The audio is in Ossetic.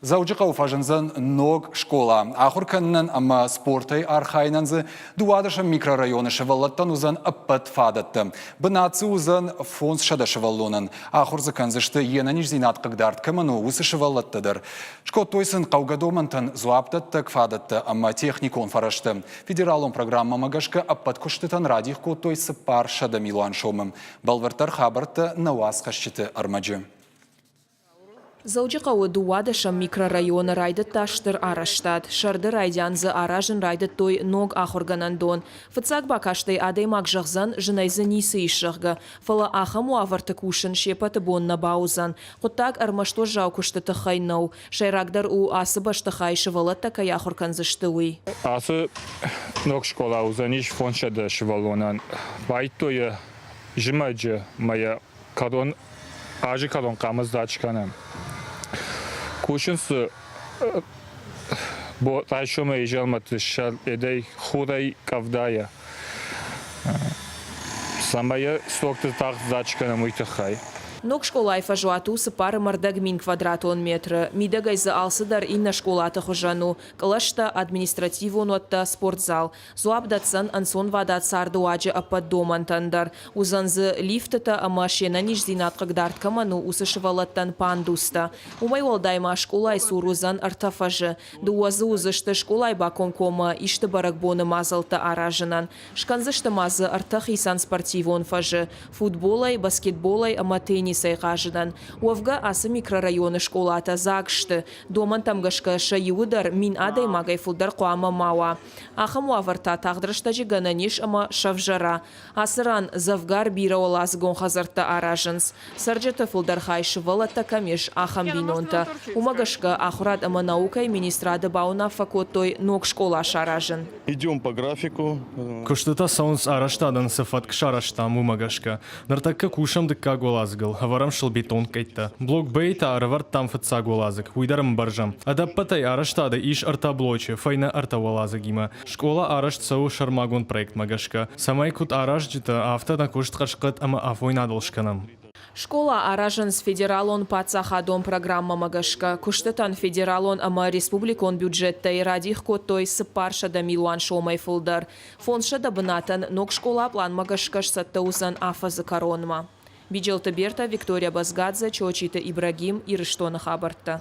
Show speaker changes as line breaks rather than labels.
Дзӕуджыхъӕуы фӕзындзӕн ног скъола. Ахуыр кӕнынӕн ӕмӕ спортӕй архайынӕн дзы дыууадӕсӕм микрорайоны сывӕллӕттӕн уыдзӕн ӕппӕт фадӕттӕ. Бынат дзы уыдзӕн 500 сывӕллонӕн. Ахуыр дзы кӕндзысты, йе нӕниздзинад хъыгдард кӕмӕн у, уыцы сывӕллӕттӕ дӕр. Скодтой сын хъӕугӕ домӕнтӕн дзуапдӕттӕг фадӕттӕ ӕмӕ техникон фӕрӕзтӕ. Федералон программӕмӕ гӕсгӕ ӕппӕт куыстытӕн радих кодтой 400 милуан сомы. Бӕлвырддӕр хабӕрттӕ нӕ уацхӕсджыты ӕрмӕджы.
Дзӕуджыхъӕуы дыууадӕсӕм микрорайоны райдыдта стыр арӕзтад. Сӕрды райдиан дзы аразын райдыдтой ног ахуыргӕнӕндон. Фыццаг бакастӕй адӕймаг зӕгъдзӕн, зынӕй дзы ницы ис, зӕгъгӕ. Фӕлӕ ахӕм уавӕрты кусын се ппӕты бон нӕ бауыдзӕн. Хъуыддаг ӕрмӕст уӕззау куысты тыххӕй нӕу. Сӕйрагдӕр у, ацы бӕстыхайы сывӕллӕттӕ кӕй ахуыр кӕндзысты, уый.
Ацы ног скъола уыдзӕнис 500 сывӕллонӕн. Байдтой йӕ зымӕджы мӕйӕ кӕрон азы кӕрон хъамыздат скӕнӕм. Кусынц дзы райсомӕй изӕрмӕты сӕрдӕй, хурӕй, къӕвдайӕ. Цӕмӕй йӕ срокты тагъд скӕнӕм, уый тыххӕй.
Ног скъолайы фӕзуат у 4,25 квадратон метры. Мидӕгӕй дзы алцыдӕр иннӕ скъолаты хуызӕн у: кълӕстӕ, административон уӕттӕ, спортзал. Дзуапп дӕтдзӕн ӕнцонвадат цардыуаджы ӕппӕт домӕнтӕн дӕр. Уыдзӕн дзы лифтытӕ ӕмӕ се нӕниздзинад хъыгдард кӕмӕн у, уыцы сывӕллӕттӕн пандустӕ. Уымӕй уӕлдай ма скъолайы цур уыдзӕн ӕртӕ фӕзы. Дыууӕ дзы уыдзысты скъолайы бакомкоммӕ исты бӕрӕгбоны мадзӕлттӕ аразынӕн. Скӕндзысты ма дзы ӕртӕ хицӕн спортивон фӕзы футболӕй, баскетболӕй ӕмӕ теннисӕй хъазынӕн. Уӕвгӕ, ацы микрорайоны скъолатӕ дзаг сты. Домӕнтӕм гӕсгӕ сӕ иуы дӕр 1000 адӕймагӕй фылдӕр хъуамӕ ма уа. Ахӕм уавӕр та тагъд рӕстӕджы гӕнӕн ис ӕмӕ сӕвзӕра. Ацы ран дзӕвгар бирӕуӕладзыгон хӕдзӕрттӕ аразынц. Цӕрджыты фылдӕр хай сывӕллӕттӕ кӕм ис, ахӕм бинонтӕ. Уымӕ гӕсгӕ ахуырад ӕмӕ наукӕйы министрады бауынаффӕ кодтой ног скъола саразын.
Идем по графику.
Куыстытӕ цӕуынц арӕзтадӕн цы фӕтк сарӕзтам, уымӕ гӕсгӕ. Ныртӕккӕ кусӕм дыккаг уӕладзыгыл, ӕвӕрӕм сыл бетон къӕйттӕ. Блок Б-йы та ӕрӕвӕрдтам фыццаг уӕладзыг, уый дӕр ӕмбӕрзӕм. Ӕдӕппӕтӕй арӕзтады ис ӕртӕ блочы, фӕйнӕ ӕртӕ уӕладзыгимӕ. Скъола арӕзт цӕуы сӕрмагонд проектмӕ гӕсгӕ, цӕмӕй куыд аразджытӕ, афтӕ нӕ куыст хӕрзхъӕд ӕмӕ афойнадыл скӕнӕм.
Скъола аразынц федералон паддзахадон программӕмӕ гӕсгӕ. Куыстытӕн федералон ӕмӕ республикон бюджеттӕй радих кодтой 400 милуан сомӕй фылдӕр. 500 бынатӕн ног скъола пъланмӕ гӕсгӕ сцӕттӕ уыдзӕн афӕдзы кӕронмӕ. Биджелты Берта, Виктория Базгадзе, Чочиты Ибрагим, Ирыстоны хабӕрттӕ.